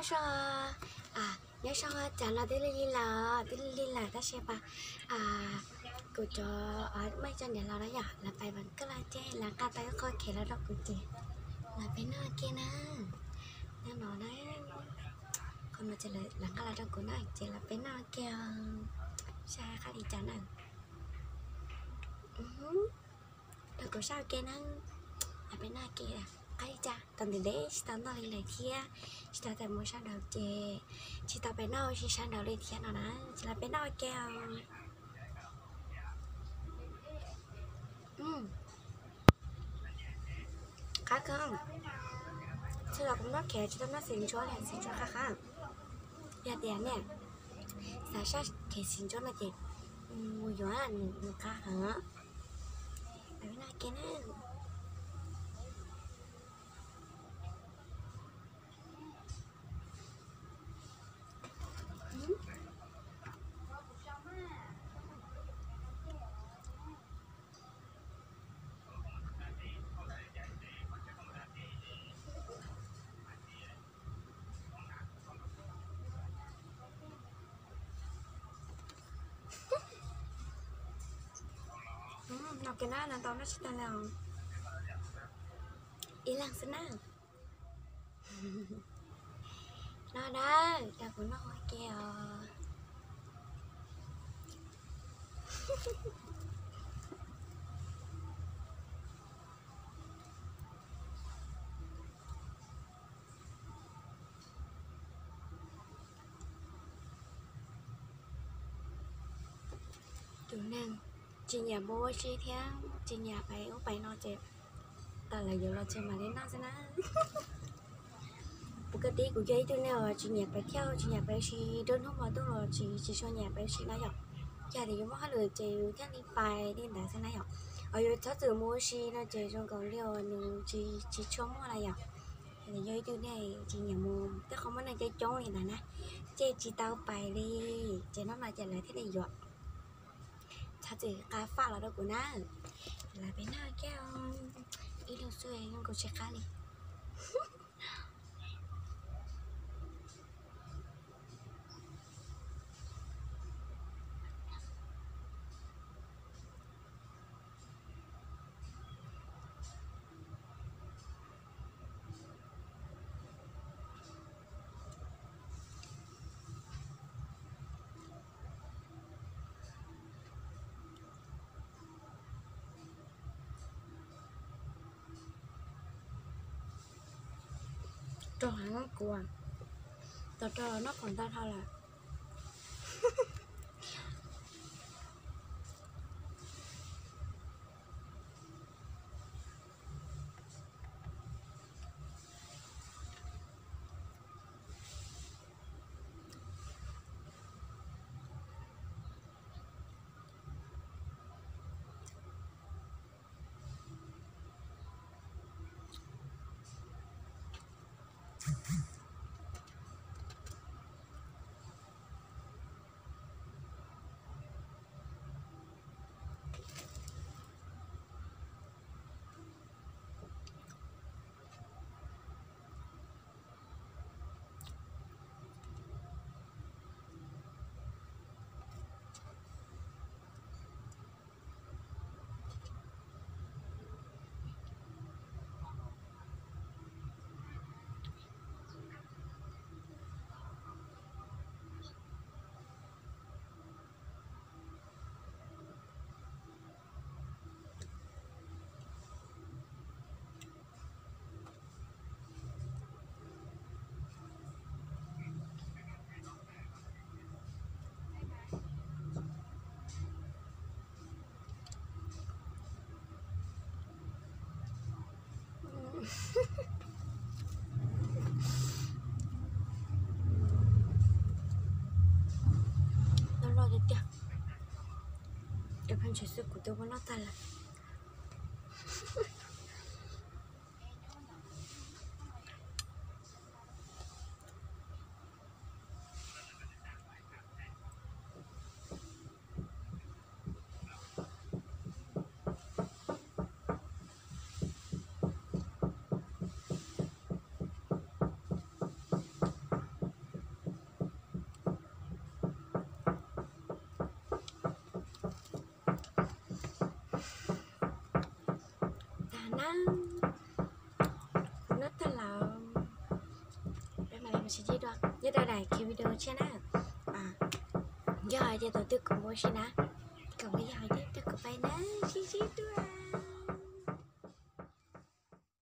Nyob zoo, nyob zoo, cas los twb lig lig lawm, twb lig lig lawm tab sis mas kuv cov, muaj ib co niam laus no yom, lawv pais vam koj los ces lawv nqa tau ib qho khev los rau kuv ces lawv peb noj ua ke na. Nyob no na, qhov no ces lawv nqa los rau kuv na ces lawv peb noj ua ke os. Saib qab li cas na. Rau kuv saib ua ke na. Lawv peb noj ua ke qab li cas, tau ntev ntev tsis tau noj li lawm thiab, tsis tau tawm mus sab nraud ces tsis tau pem noj ua si sab nraud li thiab no na, ces lawv peb noj ua ke os. Qab kawg, txhua zaus kuv noj khev tsis tau noj xim ntsuab li, xim ntsuab qab qab. Yog tias nej xav saj khev xim ntsuab no ces mus yuav, nws qab heev. Lawv peb noj ua ke na. Noj ke na, no tau noj tsis tag li, ib leeg xwb na. No na, rau kuv noj ua ke os. Tus neeg tsis nyiam mus ua si thiab tsis nyiam pais ub pais no ces tau lawv yuav los ces mam li noj xwb na. Kuv kwv tij, kuv yog ib tug neeg uas tsis nyiam pais thiab tsis nyiam pais ua si, nruab hnub hmo ntuj los tsis, tsis tshua nyiam pais ua si na yom. Yog tias yuav muaj hauj lwm ces yus thiaj li pais li ntawd xwb na yom. Ho yus txhob txwm mus ua si no ces zoo nkaus li uas nws tsis, tsis tshua muaj na yom. Yog ib tug neeg tsis nyiam mus tej qhov muaj neeg coob coob li ntawd na, ces tsis tau pais li, ces hnub no ces lawv thiaj li yuav. Txhob txwm nqa faj los rau kuv na. Lawv peb noj ua ke, ib leeg xwb zoo nkaus tsis qab li. Rog heev kuv, tos rog los noj puas ntau dhau lawm. Noj loj tiag tiag. Cov pheej ntshe xwb kuv twb muab noj tag lawm. Sib ntsib dua nyob rau daim video tshiab na. Yog hais tias tus twg kuv ua si na, kom ua yog thiab rau kuv pab na, sib ntsib dua.